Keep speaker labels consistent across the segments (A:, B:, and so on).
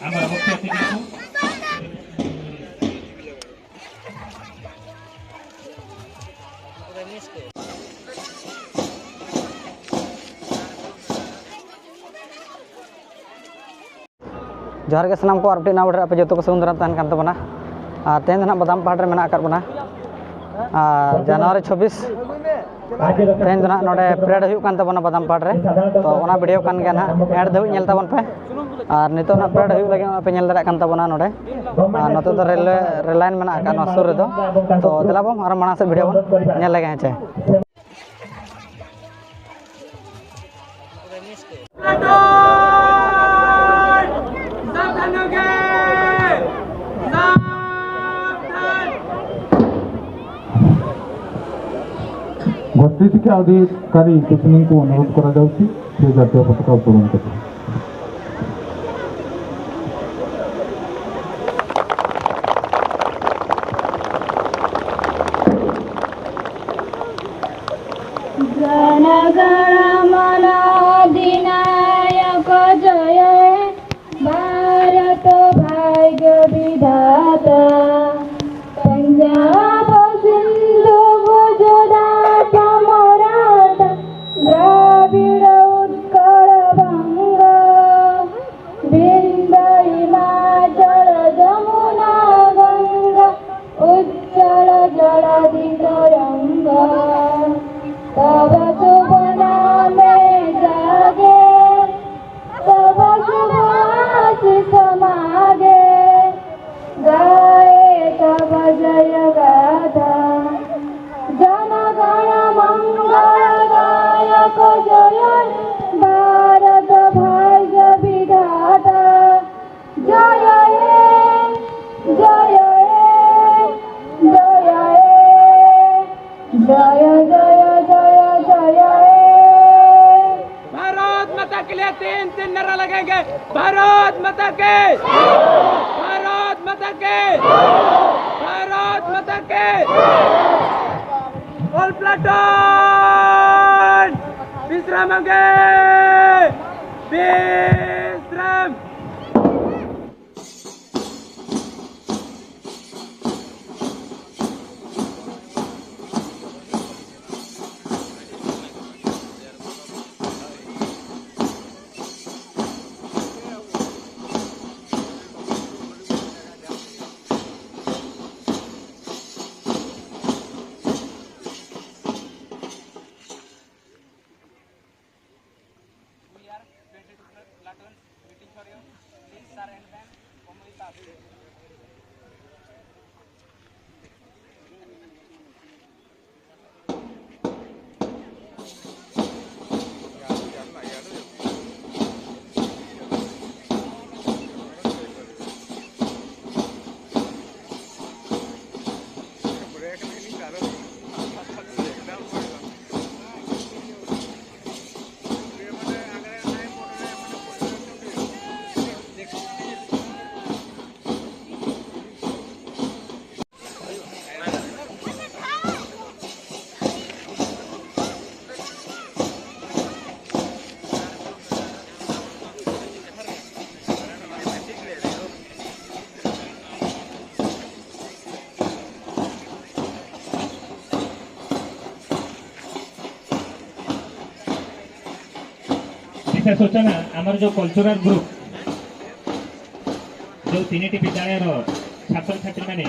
A: ଆମର ମୁଖ୍ୟ ଅତିଥିଙ୍କୁ।
B: जोहार के सानाम को are मिट्टी नवा पे जो को सगुन दाराम तहन कान तबना are तेहेन दो बादाम पहाड़ रे मेना आकाद बना are January 26 तेहेन दो नोडे परेड हुयुग कान तबना बादाम पहाड़ रे। तो ओना वीडियो कान गया ना एड धबिज नेल ताबन पे are नितो ना परेड हुयुग लगे पे नेल दाड़ेयाग कान तबना नोडे। Are नोते दो रेलवे रेल लाइन मेना आकाद नोवा सुर रे दो। तो देला बम are माड़ांग से वीडियो बन नेल लगे हेचे।
C: ଗୋଷ୍ଠୀ ଶିକ୍ଷା ଅଧିକାରୀ କୁସୁମୀଙ୍କୁ ଅନୁରୋଧ କରାଯାଉଛି ସେ ଜାତୀୟ ପତାକା ଉତ୍ତୋଳନ କରିବେ।
D: जनगण मन अधिनायक जय भारत भाग्य विधाता। पंजाब सिंधु गुजरात मराठा द्राविड़ उत्कल बंग विंध्य हिमाचल जमुना गंगा उज्जल जलधि तरंग। तब शुभ नामे जागे तब शुभ आशीष मागे गाए तब जय गाथा। जनगण मंगलदायक जय भारत भाग्य विधाता। जय हे जय हे जय हे जय जय जय जय हे।
E: भारत माता के लिए तीन तीन नारा लगेंगे। भारत माता के, भारत माता के, भारत माता के। ऑल प्लाटून विश्राम होंगे, विश्राम।
A: ବିଶେଷ ସୂଚନା, ଆମର ଯୋଉ କଲଚରାଲ ଗ୍ରୁପ ଯୋଉ ତିନିଟି ବିଦ୍ୟାଳୟର ଛାତ୍ରଛାତ୍ରୀମାନେ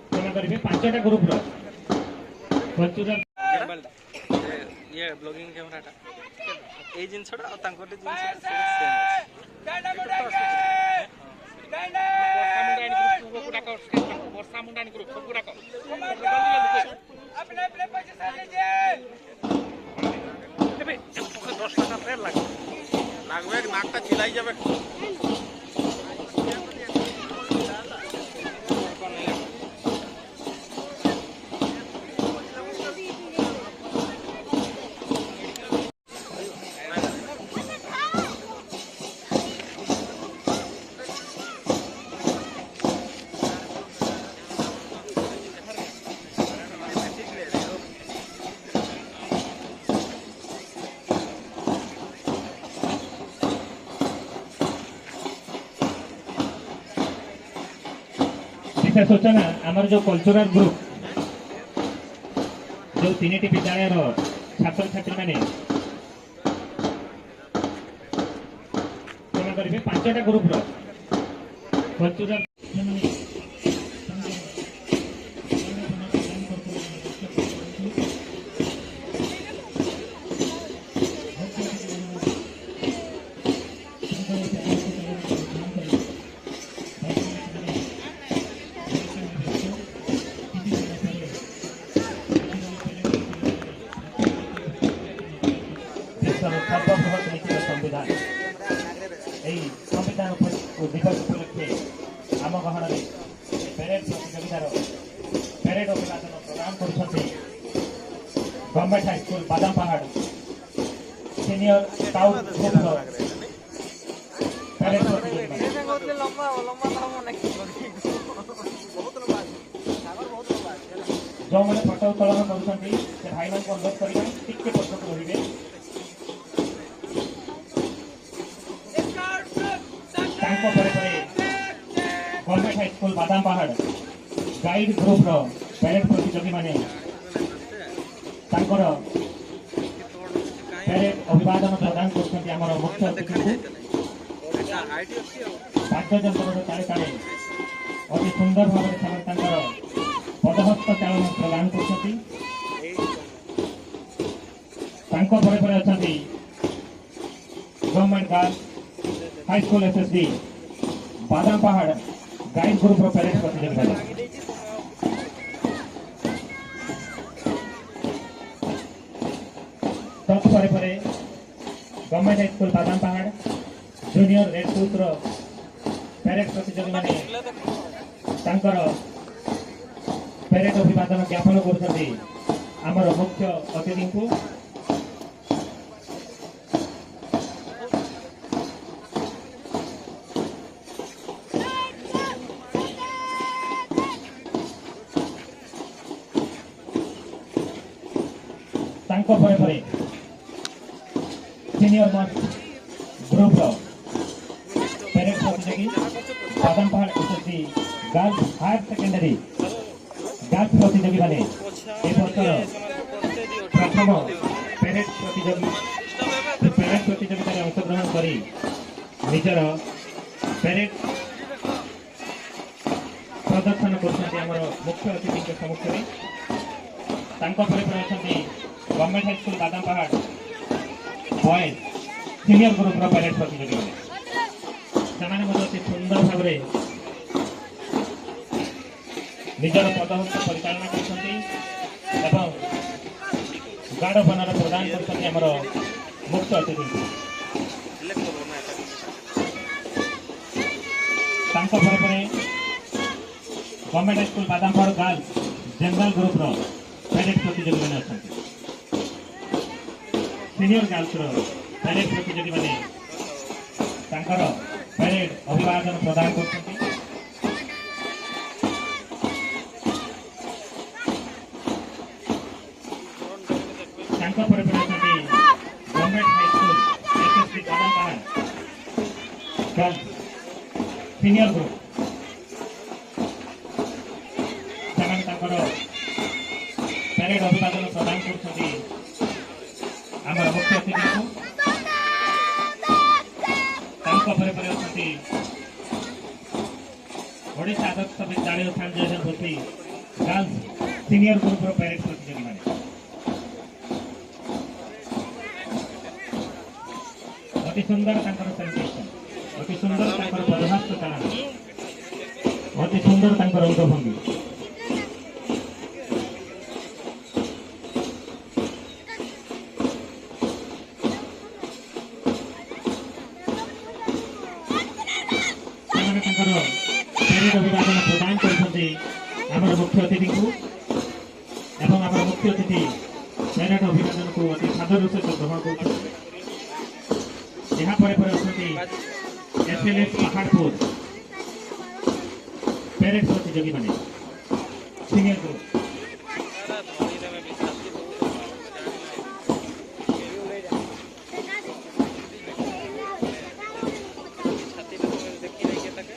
A: କ୍ଷମା କରିବେ, 5ଟା ଗ୍ରୁପର କଲଚରାଲ
F: ଇଏ ବ୍ଲଗିଂ କ୍ୟାମେରାଟା ଏଇ ଜିନିଷଟା ଆଉ ତାଙ୍କର ଜିନିଷଟା ସେମ୍ ଅଛି।
A: ବର୍ଷା ମୁଣ୍ଡାଣି ଗ୍ରୁପ ସବୁ ଡାକ।
E: अपने अपने पोजीशन लीजिए।
A: 10 টাকা ফের লাগবে,
G: লাগবে, নাকটা ছিলাই যাবে।
A: ବିଶେଷ ସୂଚନା, ଆମର ଯେଉଁ କଲଚରାଲ ଗ୍ରୁପ, ଯେଉଁ ତିନିଟି ବିଦ୍ୟାଳୟର ଛାତ୍ରଛାତ୍ରୀମାନେ, କ୍ଷମା କରିବେ, ପାଞ୍ଚଟା ଗ୍ରୁପର କଲଚରାଲ ସେମାନେ ତାଙ୍କର ପ୍ରଦାନ କରୁଛନ୍ତି ଆମର ମୁଖ୍ୟ ଅତିଥିଙ୍କୁ। ମୁଖ୍ୟ ଅତିଥିଗଣ ତାଙ୍କର ପଦାର୍ଥ ଚାଳନା ପ୍ରଦାନ କରି ବର୍ତ୍ତମାନ ସେମାନେ ଭାଷଣରେ ବ୍ୟସ୍ତ। କିଛି ସମୟ ପରେ ଆଜିର ଏହି ପ୍ୟାରେଡ୍ ପ୍ରତିଯୋଗିତାରେ ପ୍ରଥମ, ଦ୍ୱିତୀୟ ଓ ତୃତୀୟ ସ୍ଥାନ ଦେଶର ସର୍ବବୃହତ୍ ଲିଖିତ ସମ୍ବିଧାନ, ଏହି ସମ୍ବିଧାନ ଦିବସ ଉପଲକ୍ଷେ ଆମ ଗହଣରେ ପ୍ୟାରେଡ୍ ପ୍ରତିଯୋଗିତାର ପ୍ୟାରେଡ୍ ଅଭିବାଦନ ପ୍ରଦାନ କରୁଛନ୍ତି government high school Badampahar senior scout ଗ୍ରୁପର ପ୍ୟାରେଡ୍ ପ୍ରତିଯୋଗିତା।
F: ଲମ୍ବା ଲମ୍ବା ତ ହବ ନାଇଁ, ବହୁତ ଲମ୍ବା ଅଛି ସାଗର, ବହୁତ ଲମ୍ବା ଅଛି ହେଲା।
A: ଯେଉଁମାନେ ଫଟୋ ଉତ୍ତୋଳନ କରୁଛନ୍ତି, ସେ ଭାଇମାନଙ୍କୁ ଅନୁରୋଧ କରିବା ଟିକେ ପଛକୁ ରହିବେ। ତାଙ୍କ ପରେ ପରେ ଗଭର୍ଣ୍ଣମେଣ୍ଟ ହାଇସ୍କୁଲ ବାଦାମପାହାଡ଼ ଗାଇଡ୍ ଗ୍ରୁପର ପ୍ୟାରେଡ୍ ପ୍ରତିଯୋଗୀମାନେ ତାଙ୍କର ପ୍ୟାରେଡ୍ ଅଭିବାଦନ ପ୍ରଦାନ କରୁଛନ୍ତି ଆମର ମୁଖ୍ୟ ଅତିଥିଙ୍କୁ।
F: ହାଇଟ୍ ଅଛି ଆଉ
A: ବାଦ୍ୟଯନ୍ତ୍ରର ତାଳେ ତାଳେ ଅତି ସୁନ୍ଦର ଭାବରେ ସେମାନେ ତାଙ୍କର ପଦହସ୍ତ ଚାଳନା ପ୍ରଦାନ କରୁଛନ୍ତି। ତାଙ୍କ ପରେ ପରେ ଅଛନ୍ତି government girls high school SSD Badampahad guide ଗ୍ରୁପର ପ୍ୟାରେଡ୍ ପ୍ରତିଯୋଗିତା।
F: ଭାଙ୍ଗି ଦେଇଛି ତୁମେ ଆଉ
A: ତତ୍ପରେ ପରେ government high school Badampahad junior red କ୍ରୁସ୍ର ପ୍ୟାରେଡ୍ ପ୍ରତିଯୋଗୀମାନେ ତାଙ୍କର ପ୍ୟାରେଡ୍ ଅଭିବାଦନ ଜ୍ଞାପନ କରୁଛନ୍ତି ଆମର ମୁଖ୍ୟ ଅତିଥିଙ୍କୁ। ତାଙ୍କ ପରେ ପରେ ସିନିୟର ମୋଷ୍ଟ ଗ୍ରୁପର ପ୍ୟାରେଡ୍ ପ୍ରତିଯୋଗୀ Badampahar SSD girls higher secondary girls ପ୍ରତିଯୋଗୀମାନେ ଏ ବର୍ଷର ପ୍ରଥମ ପ୍ୟାରେଡ୍ ପ୍ରତିଯୋଗିତାରେ ଅଂଶଗ୍ରହଣ କରି ନିଜର ପ୍ୟାରେଡ୍ ପ୍ରଦର୍ଶନ କରୁଛନ୍ତି ଆମର ମୁଖ୍ୟ ଅତିଥିଙ୍କ ସମ୍ମୁଖରେ। ତାଙ୍କ ପରେ ପରେ ଅଛନ୍ତି government high school Badampahar boys senior ଗ୍ରୁପର ପ୍ୟାରେଡ୍ ପ୍ରତିଯୋଗୀମାନେ। ସେମାନେ ମଧ୍ୟ ଅତି ସୁନ୍ଦର ଭାବରେ ନିଜର ପଦହସ୍ତ ପରିଚାଳନା କରୁଛନ୍ତି ଏବଂ ଗାର୍ଡ ଅଫ୍ ଅନର ପ୍ରଦାନ କରୁଛନ୍ତି ଆମର ମୁଖ୍ୟ ଅତିଥିଙ୍କୁ।
F: ସିଲେକ୍ଟ କରିବ ନା ଏଟା?
A: ତାଙ୍କ ପରେ ପରେ government high school Badampahar girls general ଗ୍ରୁପର ପ୍ୟାରେଡ୍ ପ୍ରତିଯୋଗୀମାନେ ଅଛନ୍ତି। ସିନିୟର ଗାର୍ଲସର ପ୍ୟାରେଡ୍ ପ୍ରତିଯୋଗୀମାନେ ତାଙ୍କର ପ୍ୟାରେଡ୍ ଅଭିବାଦନ ପ୍ରଦାନ କରୁଛନ୍ତି। ତାଙ୍କ ପରେ ପରେ ଅଛନ୍ତି government high school SSD Badampahad girls senior group. ସେମାନେ ତାଙ୍କର ପ୍ୟାରେଡ୍ ଅଭିବାଦନ ପ୍ରଦାନ କରୁଛନ୍ତି ଆମର ମୁଖ୍ୟ ଅତିଥିଙ୍କୁ। ତାଙ୍କ ପରେ ପରେ ଅଛନ୍ତି ଓଡ଼ିଶା ଆଦର୍ଶ ବିଦ୍ୟାଳୟ ସାନ୍ ବସ୍ତି ଗାର୍ଲସ ସିନିୟର ଗ୍ରୁପର ପ୍ୟାରେଡ୍ ପ୍ରତିଯୋଗୀମାନେ। ଅତି ସୁନ୍ଦର ତାଙ୍କର ସାଲୁଟେସନ, ଅତି ସୁନ୍ଦର ତାଙ୍କର ପଦହସ୍ତ ଚାଳନା, ଅତି ସୁନ୍ଦର ତାଙ୍କର ଅଙ୍ଗଭଙ୍ଗୀ। ସେମାନେ ତାଙ୍କର ପ୍ୟାରେଡ୍ ଅଭିବାଦନ ପ୍ରଦାନ କରୁଛନ୍ତି ଆମର ମୁଖ୍ୟ ଅତିଥିଙ୍କୁ ଏବଂ ଆମର ମୁଖ୍ୟ ଅତିଥି ପ୍ୟାରେଡ୍ ଅଭିବାଦନକୁ ଅତି ସାଦର ସହିତ ଗ୍ରହଣ କରୁଛନ୍ତି। ଏହା ପରେ ପରେ ଅଛନ୍ତି ଏସ୍ଏଲ୍ଏସ୍ ପାହାଡ଼ପୁର ପ୍ୟାରେଡ୍ ପ୍ରତିଯୋଗୀମାନେ, ସିନିୟର ଗ୍ରୁପ।
F: ଧରିଦେବେ ବି ଛାତି ବହୁତ ଲମ୍ବା, ଜାଣିନା। ଛାତିଟା ତୁମେ ଦେଖି ନାଇଁ ତାକେ।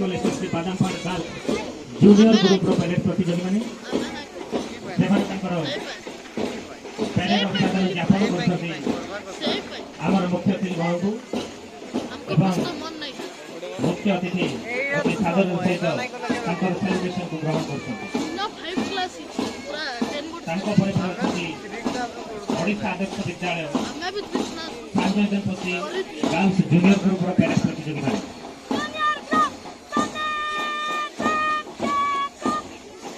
A: School SSC Badampahad girls junior ଗ୍ରୁପର ପ୍ୟାରେଡ୍ ପ୍ରତିଯୋଗୀମାନେ। ସେମାନେ ତାଙ୍କର ପ୍ୟାରେଡ୍ ଅଭିବାଦନ ଜ୍ଞାପନ କରୁଛନ୍ତି ଆମର ମୁଖ୍ୟ ଅତିଥି ଗଣଙ୍କୁ ଏବଂ ମୁଖ୍ୟ ଅତିଥି ଅତି ସାଦର ସହିତ ତାଙ୍କର ସାଲ୍ୟୁଟେସନକୁ ଗ୍ରହଣ କରୁଛନ୍ତି। ତାଙ୍କ ପରେ ପରେ ଅଛନ୍ତି ଓଡ଼ିଶା ଆଦର୍ଶ ବିଦ୍ୟାଳୟ ସାଞ୍ଜୟପତି ଗାର୍ଲସ ଜୁନିୟର ଗ୍ରୁପର ପ୍ୟାରେଡ୍ ପ୍ରତିଯୋଗୀମାନେ।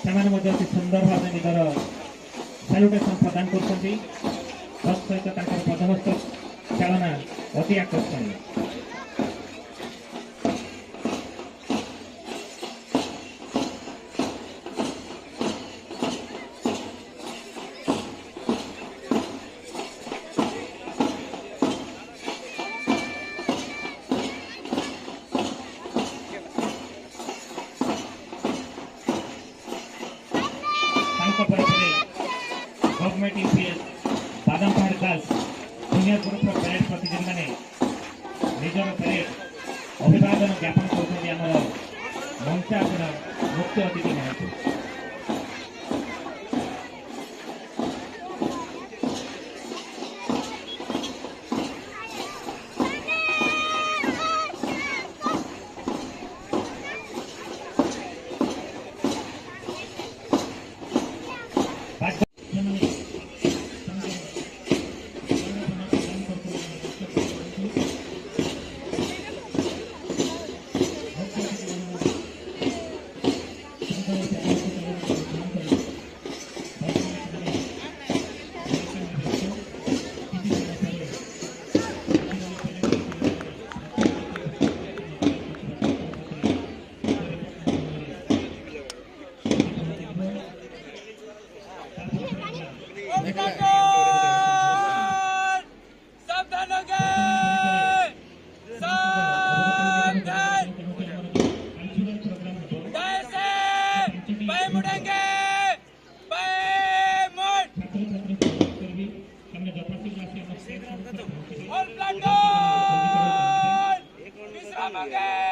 A: ସେମାନେ ମଧ୍ୟ ଅତି ସୁନ୍ଦର ଭାବେ ନିଜର ସାଲ୍ୟୁଟେସନ ପ୍ରଦାନ କରୁଛନ୍ତି। ତତ୍ ସହିତ ତାଙ୍କର ପଦହସ୍ତ ଚାଳନା ଅତି ଆକର୍ଷଣୀୟ। ତାଙ୍କ ପରେ ପରେ government UPS Badampahar girls junior ଗ୍ରୁପର ପ୍ୟାରେଡ୍ ପ୍ରତିଯୋଗୀମାନେ ନିଜର ପ୍ୟାରେଡ୍ ଅଭିବାଦନ ଜ୍ଞାପନ କରୁଛନ୍ତି ଆମର ମଞ୍ଚାସୀନ ମୁଖ୍ୟ ଅତିଥିମାନଙ୍କୁ। ସେମାନେ ତାଙ୍କର ପ୍ରଦାନ କରୁଛନ୍ତି ଆମର ମୁଖ୍ୟ ଅତିଥିମାନଙ୍କୁ। ମୁଖ୍ୟ ଅତିଥିଗଣ ତାଙ୍କର ପଦହସ୍ତ ଚାଳନା ପ୍ରଦାନ କରି ବର୍ତ୍ତମାନ ସେମାନେ କାର୍ଯ୍ୟକ୍ରମରେ ବ୍ୟସ୍ତ। କିଛି ସମୟ ପରେ ଆମର ପ୍ୟାରେଡ୍ ପ୍ରତିଯୋଗୀମାନେ ଥିବା ଛାତ୍ରଛାତ୍ରୀ ପରିପୂର୍ଣ୍ଣ ଭାବରେ ଆସି ପହଞ୍ଚିଯିବ। ତାପରେ ପରେ ହେଲା
E: सावधान हो गए, सावधान।
A: କଲଚରାଲ ପ୍ରୋଗ୍ରାମ ହେବ।
E: दाएं से बाएं मुड़ेंगे, बाएं मुड़।
A: ଛାତ୍ରଛାତ୍ରୀଙ୍କୁ ଅନୁରୋଧ କରିବି, ସେମାନେ ଯଥାଶୀଘ୍ର ଆସି ଆମ ଷ୍ଟେଜ୍ ସମ୍ମୁଖରେ ପହଞ୍ଚିବେ।
E: और प्लाटून विश्राम हो गए।